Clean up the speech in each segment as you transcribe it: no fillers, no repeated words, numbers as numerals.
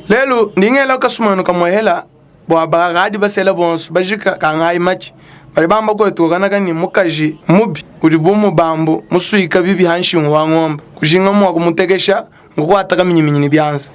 Lelu ndi ngela kasumanu kamuehela bua bakadi basela bonso bajika kangayi matshi. Badi bamba kuetu kanaka ni mukaji mubi udi bu mubambu musuika bibi ha nshingu wa ngombe, kujinga mua kumutekesha ngukuata kaminyiminyi ne bianza.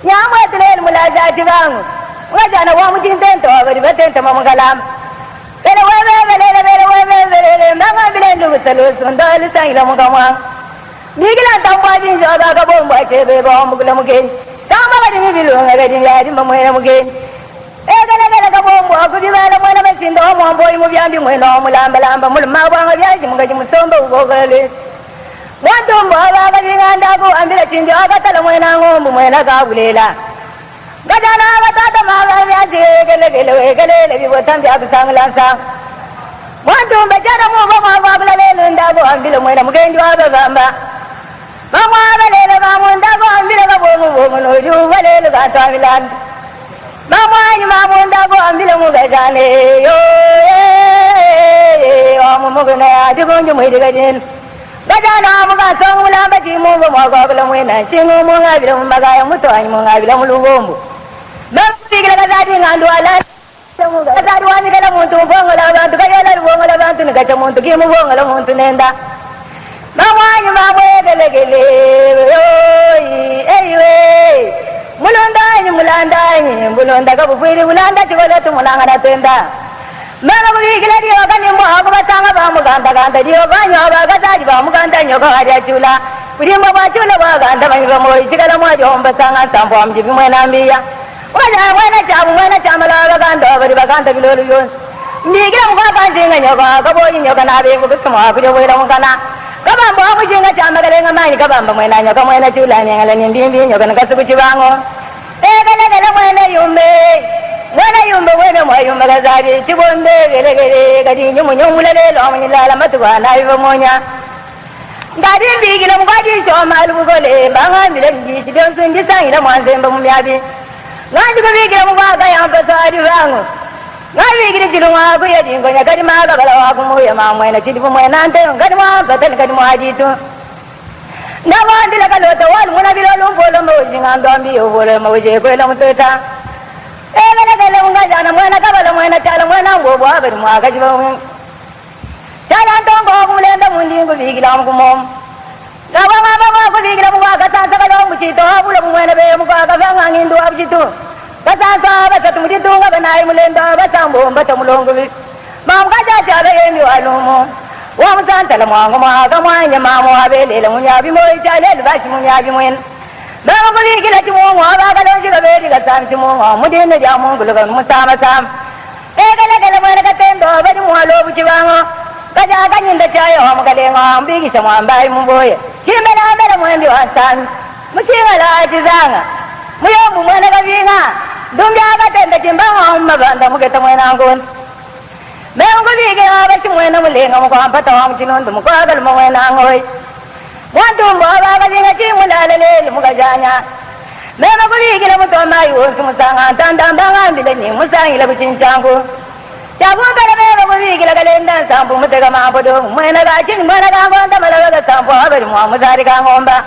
Nyamwetu lelu mulaza chivangu. Ngajana wa muchintento bali batenta mamukalamba. Bele wewe bele bele wewe bele mbanga bile ndugu ndoli sangila mukamwa. Bigila tambwa jinjo baka bomba chebe bomba mugeni. Tamba bali mibilunga bali yali mamwena mugeni. Egala gala kabombo akubibala mwana basindo omwambo imu byambi mwena omulamba lamba muluma bwanga byaji mugaji musomba ubogale. Mwantumbo abaka ku ambira chinjo akatala mwena ngombu mwena kabulela. Gajana batata maga byaji gele gele gele bibota byakusangla sa. Mwantumbe jana muba mwabula lelo ndako ambira mwena mugendi wababamba. Bamwabalele bamundako ambira kabomu bomu noju balele katwamilanda. Bamwanyi mamundako ambira mugajane yo amumuguna adigunju mwidigajin. Gajana mugaso mulamba chimungu mwakabula mwena chingu mungabila mumagaya mutwanyi mungabila mulubombo. Bamubigila kazadi ngandu ala kazadi wanyikala muntu mbongola abantu kayala lubongola abantu nikacha muntu kimubongola muntu nenda. Bamwanyi mamwegelegele oyi eiwe. Mulondanyi mulandanyi mulonda kabufwili bulanda chikola tumulangana twenda. Mama kubikila diyo kanimbo akubatanga bamuganda ganda diyo banyo abakazadi bamuganda nyoka hali chula. Kulimba bwachula bwaganda banyiba moyi chikala mwajo ombasanga nsambo amjibi mwena mbiya. Waja mwena chabu mwena chamala baganda bali baganda bilolu yonsi. Mbigila mukwakanjinga nyoka kaboyi nyoka nabe kukusuma kujobwela mukana. Kabamba wakujinga chamagalenga manyi kabamba mwena nyoka mwena chula nyangala nimbimbi nyoka nakasuku chibango. Egelegele mwena yumbe. Mwena yumbe mwena mwayumba kazabi chibombe gelegele kadinyu munyumulele lomunyilala matuwa nabiba monya. Ngadi mbigila mukwaji shoma lubukole bangambile mbishi byonsi ndisangila mwanzemba mumyabi. Ngandi kubigila mukwaka yampa swadi vangu. Ngabigila chilunga kuya jingonya kadi magabala wakumuya mamwena chilipu mwena nte ngadi mwampatani kadi mwajitu. Ndawandila kalota wali muna bilolu mpolo mawuji ngando ubolo mawuji kwela muteta. Egelegele ungajana mwena kabala mwena chala mwena ngobo abali mwakajiba. Chala ntongo kumulenda mundingu bigila mkumomu. Ngaba ngaba kubigila mukwaka sansa kalongu chito abula mwena be mukwaka vanga ngindu abuchitu. Basansa basatu muchitunga banayi mulendo basambo mbata mulongo bi. Mamukaja chabe yemi walumu. Wamusantala mwangu mwaka mwanya mamu abelele munyabi moyi chalelu bashi munyabi mwena. Baba kubigila chimungu abakalonji kabeli kasami chimungu mudine ja mungu luka musama sama. Egelegele mwena katendo bali mwalo buchibango. Kaja kanyinda chayo mukalenga mbigisha mwambayi mumboye. Chimbela mbele mwembi wasami. Muchingala chizanga. Muyombu mwena kavinga. Dumbya katenda chimbanga mabanda mugeta mwena ngoni. Mengu bigila bashi mwena mulenga mukwampata wa muchinondo mukwagala mwena ngoi. Mwantumbo abakazinga chimulalele mukajanya. Mema kubigila mutoma yusi musanga ntanda mbangambile ni musangila kuchinchangu. Chakumbele mema kubigila kalenda nsambu mutega mambodo mwena kachini mwena kangonda malaga sambu abali mwa muzari kangomba.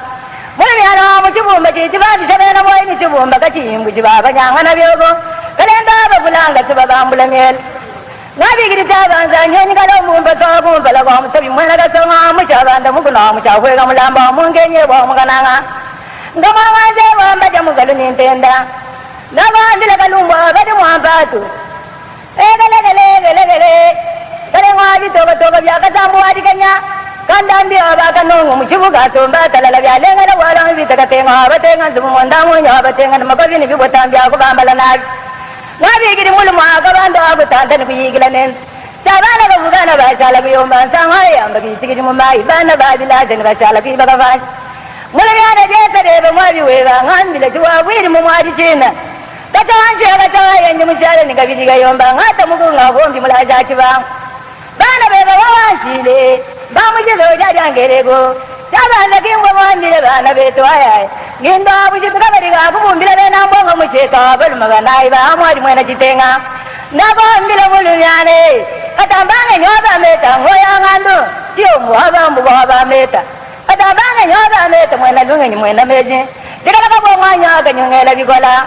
Mulimiano muchibumba chichibabi chabena boyi nichibumba kachimbu chibaba nyangana byogo. Kalenda ababulanga chibabambula myele. Ngabigiri chabanza nyonyi kalo mumba tokumba la kwa musabi mwena kasonga muchabanda mukuna muchahwega mulamba mungenye bwa mukananga. Ngama wanze wamba jamugalu nintenda. Ngabandila kalumbwa bali mwambatu. Egele gele gele gele. Kale ngwabi toka toka byakasambu adikanya. Kandambi abakanongo mushibuga somba talala byalengala wala bitakatenga abatenga nzumu munyo abatenga makovi ni bibotambya kubambala nabi. Ngabigiri mulumu akabando akutanda nikuyigila nene. Chabana kavugana bashala kuyomba nsanga yamba kisigiri mumayi bana babilaje nibashala kibakavashi. Mulumyana jesa rebe mwabi weba ngambile chiwabwiri mumwali china. Katawanshi katawayenje mushale nikabiriga yomba ngata mukunga bombi mulaja chibangu. Bana beba wawanshile bamujizo jalyangerego. Chabana kingwa mwambile bana betu ayaye. Ngindo abujitu kabariga kubumbile bena mbongo mucheka baluma banayi bamwali mwena chitenga. Ndabombile mulumyane katambange nyoba meta ngoya ngandu chiyo muhaba mbuba meta. Katambange nyoba meta mwena lunge mwena meji. Dikala kabo mwanya kanyongela bigola.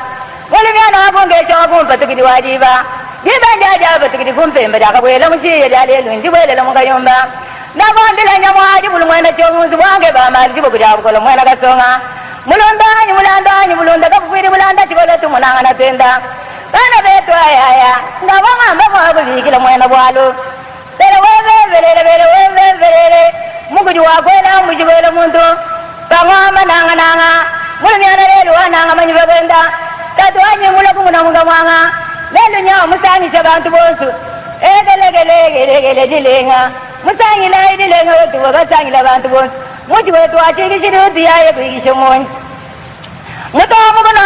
Mulumyane abungesho abumpa tukidi wajiba. Jibanja jaba tukidi kumpemba jakabwela muchiye jalelu ndibwelela mukayumba. Ndabombile nyamwaji bulu mwena chomuzi bwange bamali chibuku jabukola mwena kasonga. Mulondanyi mulandanyi mulonda kabukwiri mulanda tumonangana twenda. Bana betu ayaya, ngavua ngamba mua kubikila muena bualu. Bele wevevelele, bele wevevelele, mukudi wa kuela mbuji kuela muntu. Pangua manangananga, mulumiana lelu wananga manyi pa kuenda. Tatu wanyi mulue kumunamuka muanga, lelu nyawu musangisha bantu bonsu. Ekelekelekele dilenga, musangilayi dilenga wetu basangila bantu bonsu. Mutshi wetu wa tshikishidi utuyaye kuikisha muonyi. Mutomu kuno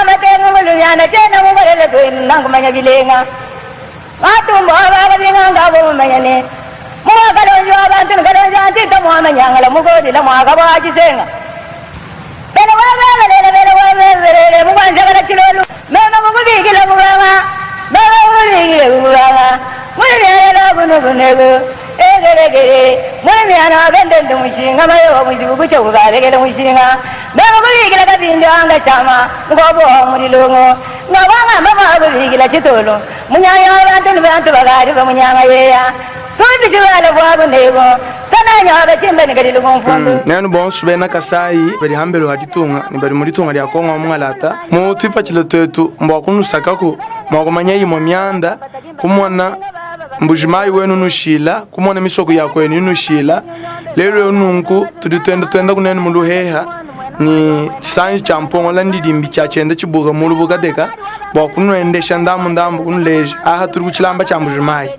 matengu mulumiana tshiena mukolele kuenu nankumanya bilenga. Matumbo abakazinga ngabo mumanyane. Muwakalonji wa bantu nukalonji wa ntito muwamanyangala mukodila mwaka bwa tshisenga. Bele wevevelele bele wevevelele mukwanjakala tshilolu. Mema kukubikila mubanga. Mema kukubikila mubanga. Mulumiana la kunukuneku. Ekelekele. Mulumiana wabendende mushinga mayowa mushiku kucha kubalekele mushinga. Mema kubikila kabindi wanga chama. Mukobo wa mulilongo. Ngawanga mama kubikila chitolo. Munyanya wa bantu ni bantu bakali bamunyanga yeya. Tundi chibala bwabu nego. Tananya wabachimba ni kadilu kumfundu. Nenu bonso bena Kasai badi hambelu ha ditunga ni badi mu ditunga dia Kongo mungalata. Mu twipatshila twetu mbwa kunusakaku mwa kumanya imwe mianda kumona Mbujimayi wenu nushila kumona misoko ya kwenu nushila. Lelo nunku tudi twenda twenda kunenu mu luheha ni chisanji cha mpongola ndidimbi cha chenda chibuka mu lubuka deka bwa kunwendesha ndambu ndambu kunuleja aha turi kuchilamba cha Mbujimayi.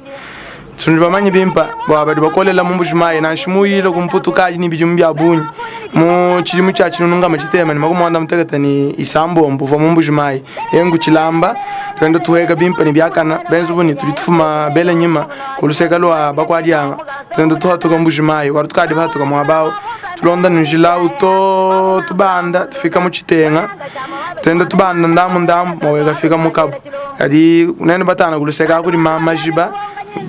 Tsundi bamanyi bimpa bwa badi bakolela mu Mbujimayi nansha muyile kumputukaji ni bidimu bya bunyi mu chilimu cha chinunga machitema ni makumwanda muteketa ni isambombo va mu Mbujimayi yengu chilamba twenda tuheka bimpa ni byakana benzu buni tuli tufuma bele nyima kuluseka lwa bakwadyanga twenda tuhatuka Mbujimayi wari tukadi bahatuka mwabao tulonda njila uto tubanda tufika mu chitenga twenda tubanda ndamu ndamu maweka fika mukabu kadi nene batana kuluseka kuli mama jiba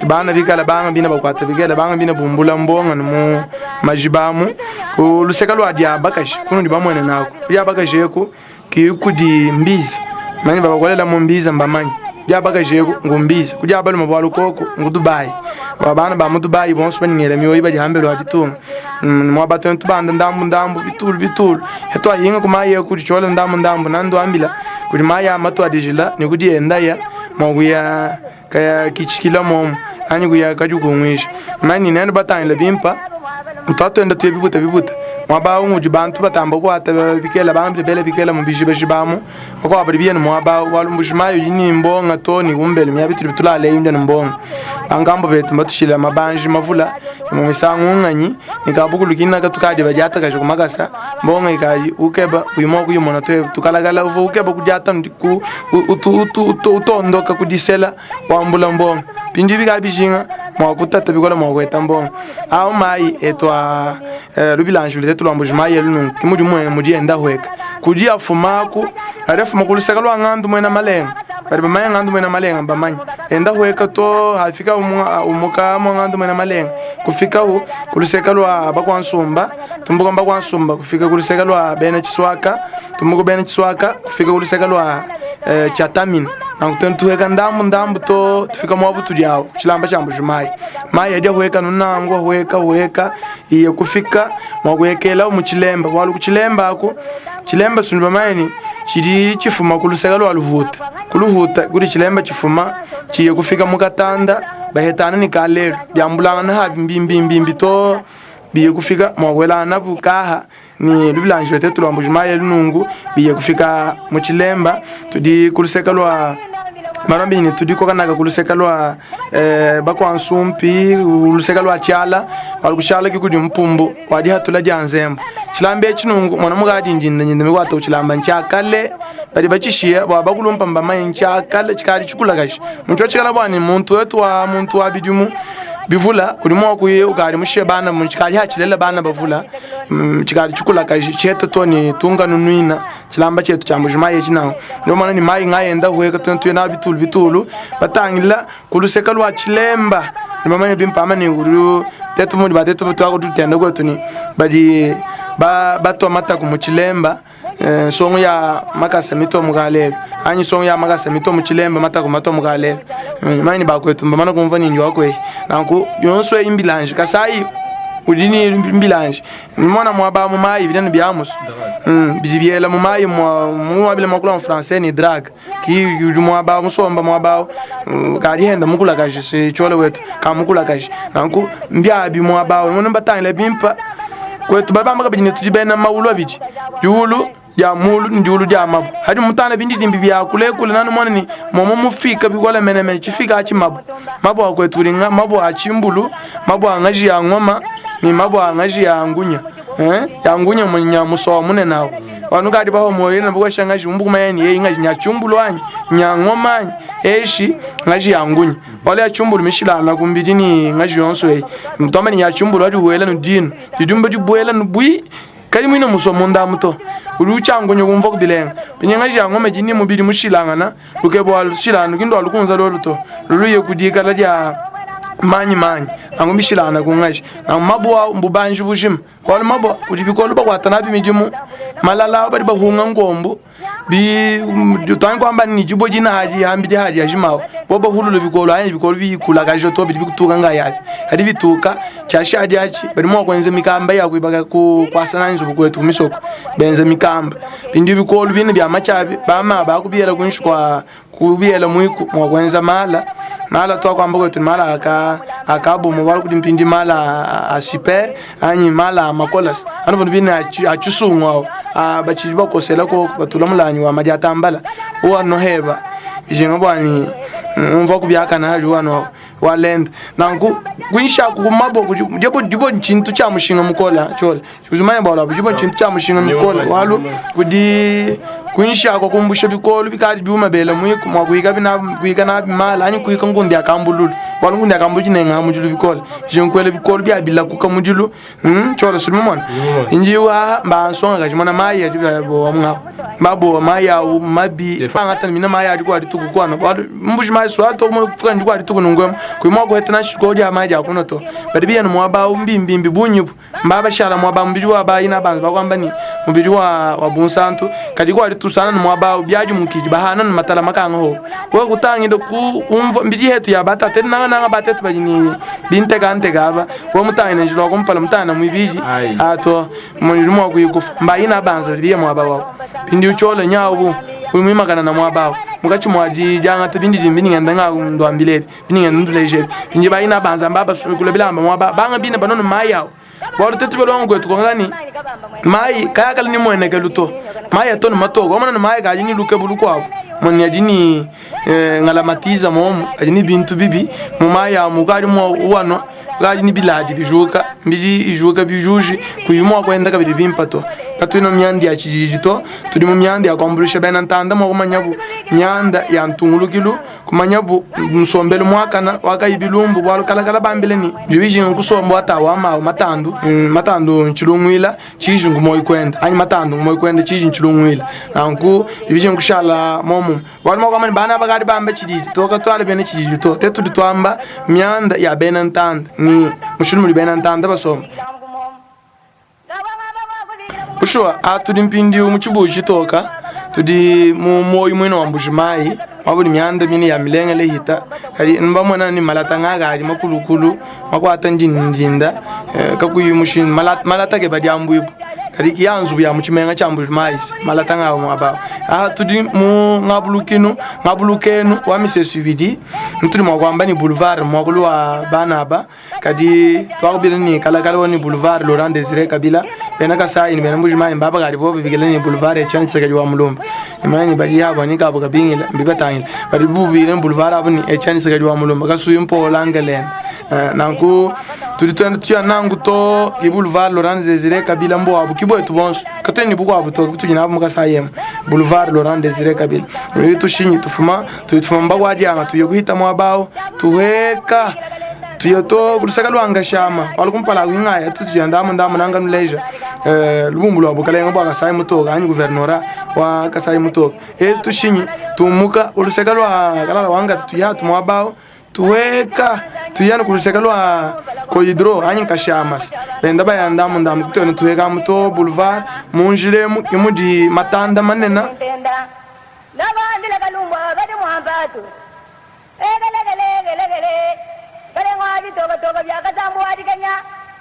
bana bikala banga bina bakwata bikala banga bina bumbula mbonga mu majibamu kuluseka lwa dia bakashi kuno ndi bamwene nako dia bakashi eko kikudi mbizi mani babakolela mu mbizi mbamanyi dia bakashi eko ngumbizi kudia balume bwa lukoko ngu Dubai babana ba mu Dubai bonso banyingela mioyo badi hambelo aditunga mwa bato tubanda ndambu ndambu bitulu bitulu hetwa hinga kumaye kudi chola ndambu ndambu nando ambila kudi maya matu adijila ni kudi endaya mwakuya kaya kichikila momo anyi kuya kajukungwisha mani nendo batangila bimpa mutatu enda tuye bibuta bibuta mwaba ungudi bantu batamba kwata bikela bambi bele bikela mu bijiba jibamu bakwa bali biyene mwaba walumbujimayo yini mbonga toni kumbele myabitu bitulale yinde mbonga bangambo betu mbatushila mabanji mavula mu misango nganyi nikabukulukina katukadi bajata kaje kumakasa mbonga ikaji ukeba uyimo kuyimona twe tukalagala uvo ukeba kujata ku utondoka kudisela wambula mbonga pindi bikabijinga mwakutata bikola mwakweta mbonga aho mai etwa lubilanji lute tulwambujimayi elunungu kimudi mwe mudi enda hweka kudi afumaku arefuma kuluseka lwa ng'andu mwena malenga bari bamanya ng'andu mwena malenga bamanya enda hweka to hafika umuka mwa ng'andu mwena malenga kufika hu kuluseka lwa bakwansumba tumbuka bakwansumba kufika kuluseka lwa bena chiswaka tumbuka bena chiswaka kufika kuluseka lwa chatamina nangu tuheka ndambu ndambu to tufika mwa butu lyao chilamba cha Mbujimayi mai yaja hueka nunangu hueka hueka iye kufika mwakuekela mu chilemba walu kuchilemba ako chilemba sundu bamani chili chifuma kuluseka lwa luvuta kuluvuta kuli chilemba chifuma chiye kufika mukatanda bahetana ni kalelo byambulana habi mbimbi mbimbi to biye kufika mwakwelana bukaha ni lubilanji lwetetu lwa Mbujimayi lunungu biye kufika mu chilemba tudi kuluseka lwa marambini tudi kokanaka kuluseka lwa bakwansumpi uluseka lwa chala walukushala kikudi mpumbu wadi hatula dia nzembo chilambe chinungu mwana mukadi njinda njinda mikwata kuchilamba nchakale bali bachishia bwa bakulumpa mbamanye nchakale chikali chikulakashi muntu chikala bwani muntu wetu wa muntu wa bidimu bivula kulimo kuye ukali mushe bana munchikali hachilela bana bavula chikali chikulakashi cheta toni tunga nunwina chilamba chetu cha Mbujimayi chinango ndio maana ni mai ngayenda hueka tontu na bitulu bitulu batangila kuluseka lwa chilemba ni mama bimpa amani nguru tetu mundi batetu twako tutenda kwetu ni badi ba batwa mata ku muchilemba songo ya makasa mito mukalelo anyi songo ya makasa mito muchilemba mata ku mato mukalelo mani bakwetu mbamana kumva ninji wakwe nanku yonso imbilanje kasai Udi ni mbilanji mona muaba mu mayi bidi ne biamusu bidi biela mu mayi muabile muakula mu français ni drague ki udi muaba musomba muaba kadi henda mukulakaji se tshole wetu ka mukulakaji nanku mbiabi muaba mona batangila bimpa kwetu babamba kabidi ne tudi bena maulu abidi diulu dia mulu ni diulu dia mabu hadi mutana bindidimbi bia kulekule nanu mona ni momo mufika bikola menemene tshifika atshi mabu mabu akwetu kuli mabu a tshimbulu mabu a ngaji ya ngoma ni mabu a ngaji ya ngunya ya ngunya munya musowa munene awo wanu kadi baho moyo na bukosha ngaji mbuku mayani yeyi ngaji nya tshimbulu anyi nya ngoma anyi eshi ngaji ya ngunya wala ya tshimbulu mishilana kumbidi ni ngaji yonso eyi mtoma ni ya tshimbulu adi wela nu dinu didumba dibuela nu bui kali mwino muso munda muto uli uchangunya kumva kubilenga pinyenga ja ngome jini mubili mushilangana lukebo alushilana kindo alukunza loluto luluye kudikala dia manyi manyi nangu mishilana kungaji na mabwa mbubanji bujima wali mabwa uli bikolo bakwata nabi midimu malala bali bahunga ngombo bi utangi kwamba ni jibo jina hali hambidi hali yajimawo bo bahulula bikolo anyi bikolo bikula kajo to bidi bikutuka nga yabi hadi bituka chashi hadi achi bali mwa kwenze mikamba ya kuibaka ku kwasana nzubu kwetu kumisoko benze mikamba bindi bikolo bine bya machabi bama bakubiyela kunshu kwa kubiyela mwiku mwa kwenza mala mala twa kwamba kwetu mala aka akabumu wali kuti mpindi mala a super anyi mala a makolas anu vunu bine achisungu awo bachili bakosela ko batula mulanyi wa madi atambala uwano heba bijinga bwani umva kubyakana hali wano walenda nanku kuinshaku kumabo dibo dibo nchintu cha mushinga mukola chola kuzumanya bwala dibo nchintu cha mushinga mukola walu kudi kuinshako kumbusha bikolo bikali byuma bela mwiku mwakuika bina kuika na mala anyi kuika ngundi akambululu walu ngundi akambulu chinenga mujilu bikola jinkwele bikolo bya bila kuka mujilu chola sulmu mona injiwa mba nsonga kajimona mayi adi bo mwa mabo mayi au mabi pangata mina mayi adi kwa dituku kwana walu mbuji mayi so ato mo fuka ndi kwa dituku nungwem kuimwa ko hetana shiko dia mayi akuno to badi biyanu mwaba mbimbi mbi bunyibu mbaba shala mwaba mbili wa ba ina banza bakwamba ni mubili wa bunsantu kadi kwa tusana no mwaba byaji mukiji bahana no matala makanga ho we kutangida ku umva mbili hetu ya batate nanga nanga batetu bajini binteka nteka aba we mutangina njilo kumpala mutana mwibiji ato mulimo mwa kuyikufa mba ina banza biye mwaba wabo pindi uchole nyawu umwimakana na mwaba mukachi mwaji janga tabindi dimbini ngenda nga ndwambile bini ngenda nduleje pindi ba ina banza mbaba kula bilamba mwaba banga bine banono mayawo bwalo tetu belongo kwetu kongani mai kaya kali ni mweneke luto mai atoni matogo omana ni mai kaji ni luke bulu kwabo moni adini ngalamatiza momo adini bintu bibi mu mai amu kali mo uwano kali ni biladi bijuka mbili ijuka bijuji kuyimwa kwenda kabili bimpato katwino myanda ya chijiji to tuli mu myanda ya kwambulisha bena ntanda mwa kumanyabu myanda ya ntungulukilu kumanyabu msombelu mwakana wakayibilumbu bwalukalakala bambile ni bibijinga kusomba watawa mawu matandu matandu nchilungwila chiji ngumoyi kwenda anyi matandu ngumoyi kwenda chiji nchilungwila nanku bibijinga kushala momu bwalu mwakwamani bana bakali bamba chijiji to katwala bene chijiji to te tuli twamba myanda ya bena ntanda ni mushulu muli bena ntanda basoma Bushuwa atuli mpindi mu chibuyi chitoka tudi mu moyo mwino wa mbujimayi mwabuli myanda mine ya milengele hita kali mbamona ni malata ngaka ali makulukulu makwata ndinda kakuyi mushin malata malata ke badi ambuibu kali kiyanzu ya muchimenga cha mbujimayi malata ngawo mwaba tudi mu ngabulukinu ngabulukenu wa misesu ibidi ntuli mwakwamba ni boulevard mwakulu wa banaba kadi twakubile ni kalakala wa ni boulevard Laurent Desire Kabila bena Kasai ni bena Mbujimayi mbaba kali vobe bigele ni boulevard Etienne Tshisekedi wa Mulumba imani bali yabo ni kabo kabingila mbibatangila bali bubile ni boulevard abo ni Etienne Tshisekedi wa Mulumba kasuyi mpola ngelena nanku tudi twenda tuya nangu to ki boulevard Laurent Desire Kabila mbo abo kibo etu bonso katweni buko abo to tujina abo mukasai emu boulevard Laurent Desire Kabila uli tushinyi tufuma tuyitufuma mbakwadyanga tuye kuhita mwabao tuheka tuyoto kulusaka lwanga shama walukumpala kuingaya tutujia ndamu ndamu nanga nuleja lubumbu lwa bukalenga bwa Kasai mutoka anyi guvernora wa Kasai mutoka tushinyi tumuka ulusaka lwa kalala wanga tuya tumwabao tuweka tuyana kulusaka lwa koidro anyi kashamas benda baya ndamu ndamu kutona tuweka muto boulevard munjilemu imudi matanda manena nabandila kalumbwa bali muhambatu egelegelegelegele balengwa bitogotogo byakatambu wadiganya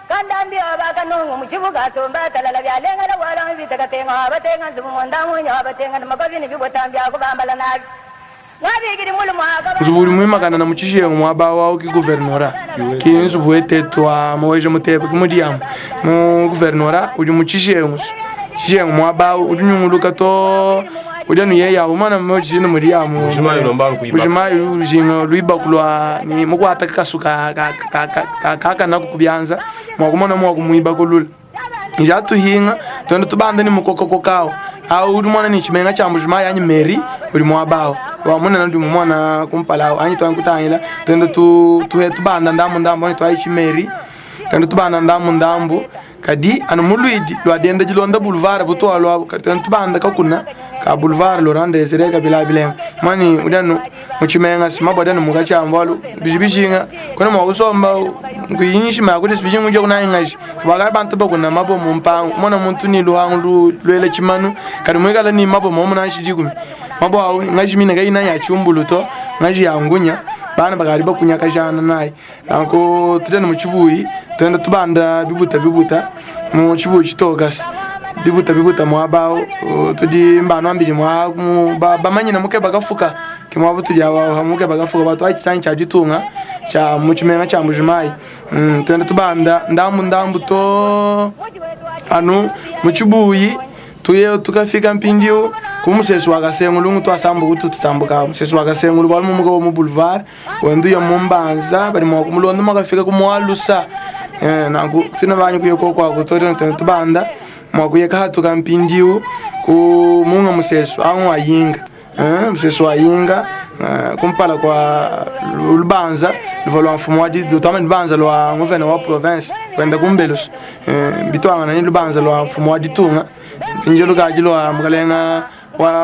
Kandambi wa bakanungu mushibuka asomba talala byalengela bwala mubita katenga wabatenga nzubu munda munya wabatenga ni makovi ni bibota mbya kubambala nabi ngabigiri mulumu akaba Nzubu udi muimakana na mu tshijengu muaba wa ki guvernora ki nzubu wetetu wa Maweja Muteba ki mudi amu mu guvernora udi mu tshijengu tshijengu muaba au udi nyunguluka to udi anu yeya umana mujini mudi amu Mbujimayi ulomba anu kuibaka. Mbujimayi ujinga luibaku lua ni mukuata kasu ka ka ka ka ka kanaku kubyanza mwakumona mwa kumuibakulula njatuhinga twende tubanda ni mukokoko au udi mwana ni tshimenga tshia Mbujimayi anyi mairie udi muaba awu wamunene udi mumona kumpala awu anyi twakutangila twende tu tuhe tubanda ndambu ndambu anyi twayi tshimairie twende tubanda ndambu ndambu kadi anu muluidi lua dienda dilonda boulevard butualu abu kadi twende tubanda kakuna ka boulevard Laurent Desire Kabila bilenga mani udi anu mutshimenga sima bodi anu mukatshiambu alu bidi bijinga kwena mua kusomba kuyinyishima yakuti sibijinga uja kunayingaji wakali bantu bakuna mabo mumpango umona muntu ni luhangu luela tshimanu kadi muikala ni mabo momu nanshi dikumi mabo awu ngaji mina kayina ya tshiumbulu to ngaji ya ngunya bana bakali bakunyakajana naye nanku tudi mu tshibuyi twenda tubanda bibuta bibuta mu tshibuyi tshitokasi bibuta bibuta muaba awu tudi mbanu ambili mwa bamanyina muke bakafuka ke muaba tudi awa muke bakafuka batu atshisangi tshia ditunga tshia mu tshimenga tshia Mbujimayi twenda tubanda ndambu ndambu to anu mu tshibuyi tuye tukafika mpindiu ku musesu wa Kasengulu twasambuka tutusambuka musesu wa Kasengulu bali mumuka wa mu boulevard wenduya mumbanza bali mwa kumulonda mwakafika kumwalusa nanku tsina banyu kuye kokwako tore tubanda mwakuyeka hatuka mpindiu ku munga musesu angu ayinga musesu wa yinga kumpala kwa lubanza luva lwa mfumu wa lutama lubanza lwa nguvena wa province kwenda kumbelusu bitwangana ni lubanza lwa mfumu wa ditunga njo lukaji lwa mukalenga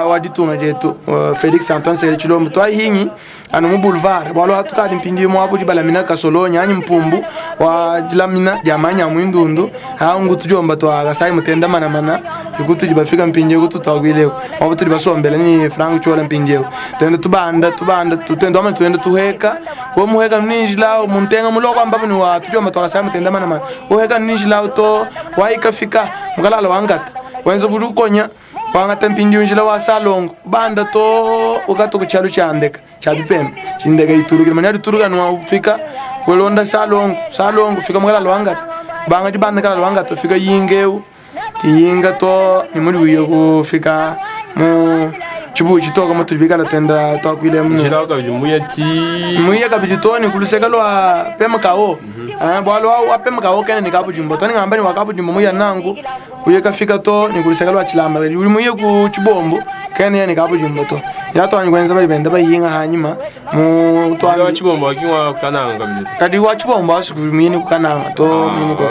wa ditunga dietu Felix Antoine Tshisekedi Tshilombo twahingi anu mu boulevard bwalo hatukadi mpindi mwabu dibalamina kasolonya anyi mpumbu wa dilamina dia manya mwindundu hangu tujomba twa kasai mutenda manamana ikutu dibafika mpindi kutu twagwileko mwabu tudi basombela ni Frank Chola mpindi twende tubanda tubanda twende ama twende tuheka wo muheka ninjila muntenga muloko ambapo ni wa tujomba twa kasai mutenda manamana uheka ninjila to waikafika mukalala wangata wenza burukonya wangata mpindi unjila wa salongo banda to ukatoka kuchalo chandeka cha bipembe chindeka iturukira manya ituruka nwa ufika welonda salongo salongo fika mukalala wangata banga dibanda kalala wangata fika yingeu yinga to ni muri uyo kufika mu chibu chitoka mu tubikala tenda twakwile muno Njila kabidi muya ti muiya kabidi toni kuluseka lwa pemukao bwalo wa pemukao kene ni kabujimbo toni ngamba ni wakabujimbo muya nangu uye kafika to ni kuluseka lwa chilamba uli muye ku chibombo kene ya ni kabujimbo to yatwani kwenza bali benda bayinga hanyuma mu Njila wa twani chibombo wakiwa kananga kabidi kadi wa chibombo asuku mini kukananga to mini ko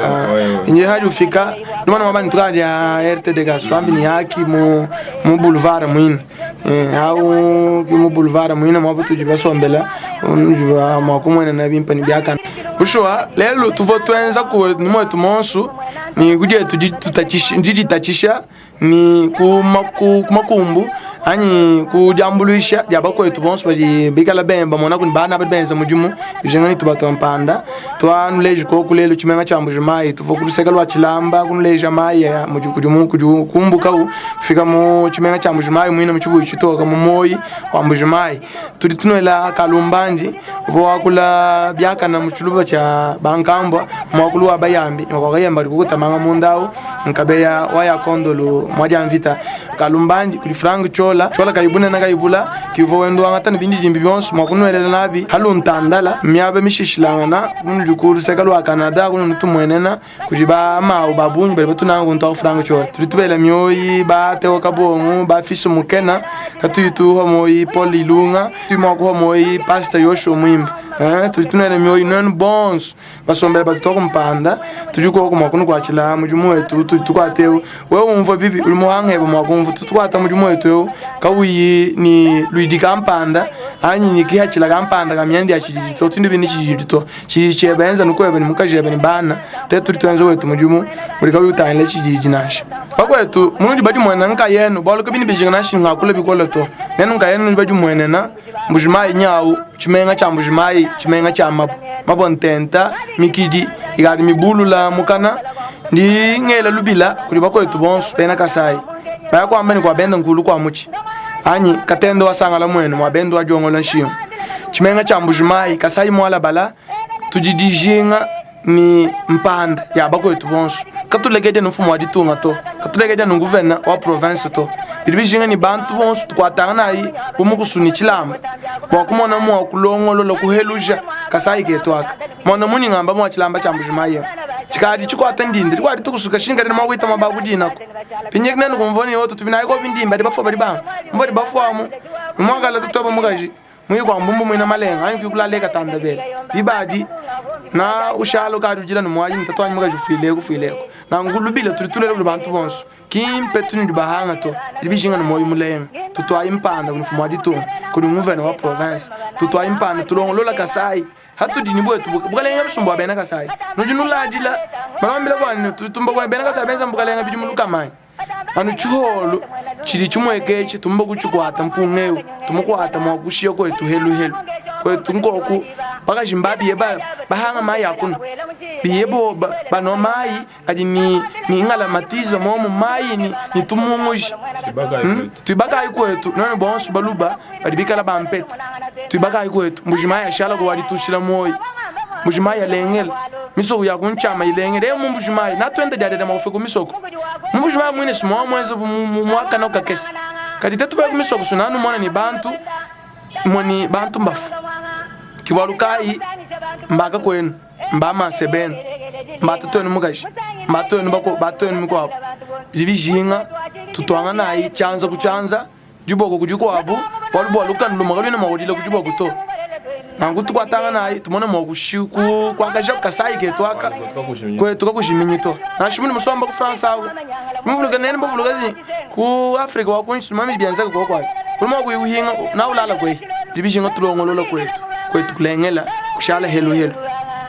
inje hali ufika ndimana mabani tukali ya RTD kaswambi ni haki mu mu boulevard mwina au ki mu boulevard mwina mwabu tuji basombela njiba mwakumwena na bimpa ni byakana bushuwa lelo tuvo twenza ku ni mwetu monsu ni kudie tutachisha ndiditachisha ni ku makumbu anyi kudiambuluisha dia bakwetu bonso badi bikala bemba mona kuni bana badi benza mudimu bijenga ni tubato mpanda twanuleja koku lelo tshimenga tshia Mbujimayi tuvo kuluseka lwa tshilamba kunuleja mayi ya mudi kudi kudi kumbuka u kufika mu tshimenga tshia Mbujimayi mwina mu tshibuyi tshitoka mu moyi wa Mbujimayi tudi tunwela kalumbandi uvo wakula biakana mu tshiluba tshia bankambwa mwakulu wa bayambi wakayemba kukutamanga mundau nkabeya waya kondolo mwadia mvita kalumbandi kuli Frank Chola Chola kaibuna na kaibula kivo wendo wangata bindi dimbi byonso mwakunwelela nabi haluntandala miabe mishishilangana kunu jukuru seka lwa Canada kunu nutumwenena kuli ba mawu babunyi bali batunanga kuntu Frank Chola tuli tubela myoyi ba teo kabongo ba fisu mukena katuyitu homoyi Paul Ilunga tumwa homoyi Pastor Yoshua Mwimba tuli tunene myoyi nenu bonso basombela batu mpanda tuli koko mwakunu kwachila mudimu wetu tuli tukwateu wewe umva bibi uli muhangeba mwakumva tutukwata mudimu wetu eu kauyi ni luidi kampanda anyi ni kihachila kampanda kamyandi ya chijiji to tindi bini chijiji to chijiji chebenza nukwebe ni mukajebe ni bana te tuli twenze wetu mudimu uli kauyi utangile chijiji nasha bakwetu munudi badi mwena nkayenu bwaluka bini bijinga nashi ngakula bikola to nenu nkayenu badi mwenena Mbujimayi nyau tshimenga tshia Mbujimayi tshimenga tshia mabo mabo ntenta mikidi Ikadi mibulula mukana ndi ngela lubila kudi bakwetu bonso bena Kasai baya kuamba ne kua benda nkulu kua mutshi anyi katendo wasangala muenu mua benda wa diongola nshingu tshimenga tshia Mbujimayi Kasai mualabala tudi dijinga ni mpanda ya bakwetu bonso katulekedia ni mfumu wa ditunga to katulekedia ni gouverneur wa province to bidi bijinga ni bantu bonso tukuatanga nayi bu ni tshilamba bua kumona mua kulongolola kuheluja Kasai ketu aka mona muni ngamba mua tshilamba tshia Mbujimayi tshikadi tshikuata ndindi dikwadi tukusuka shinga dina mwakuita mababu dinako pinyeki nenu kumvoni yoto tuvinayi ko bindimba di bafua badi banga mbodi bafuamu mwakala tutoba mukaji mwi kwa mbumbu mwina malenga anyi kuikulala katanda bele libadi na ushalo kadi ujila nomwaji mtatu wanyi mukaji ufileko ufileko na ngulubile tuli tulele kuli bantu bonso kimpe tuni dibahanga to libijinga no moyo mulenga tutwayi mpanda kuni fumu wa ditunga kuli nguvena wa province tutwayi mpanda tulongolola Kasai hatudini bwetu bukalenga busumbu wa bena Kasai nudi nuladila balambila bwani tutumba bwa bena Kasai benza bukalenga bidi mulukamanyi anu tshiholo tshidi tshimweketshi tumba kutshikwata mpunga eu tumukwata mwakushia kwetu heluhelu kwetu nkoku bakajimba biye bahanga mayi akuna biye bo banwa mayi adi ni ni ngalamatiza momo mayi ni, ni tumunguji Tuibakayi kwetu none bonso baluba badi bikala bampeta tuibakayi kwetu Mbujimayi ashala ko walitushila moyi Mbujimayi alengela misoko ya kunchama ilengela e mu Mbujimayi natwenda diadeda makufe ku misoko Mbujimayi mwine simowa mweze mwakana ukakese kadi tetubaye ku misoko sunanu mona ni bantu moni bantu mbafu kiwalukayi mbaka kwenu mbamanse benu mbatatuenu mukaji mbatwenu bako batwenu mikwabo bidi bijinga tutwanga nayi chanza ku chanza diboko kudikwabu bualu bua lukanu lumue kaluena mua kudila ku diboko to nanku tukuatanga nayi tumone mua kuakaja Kasai ketu aka kwetu kakujiminyi to nansha muni musomba ku France ako muvuluka nene bavuluka zi ku Afrika wa kunshi mami bianzaka kokwabi uli mua kuiuhinga na ulala kweyi bidi bijinga tulongolola kwetu kwetu kulengela kushala heluhelu.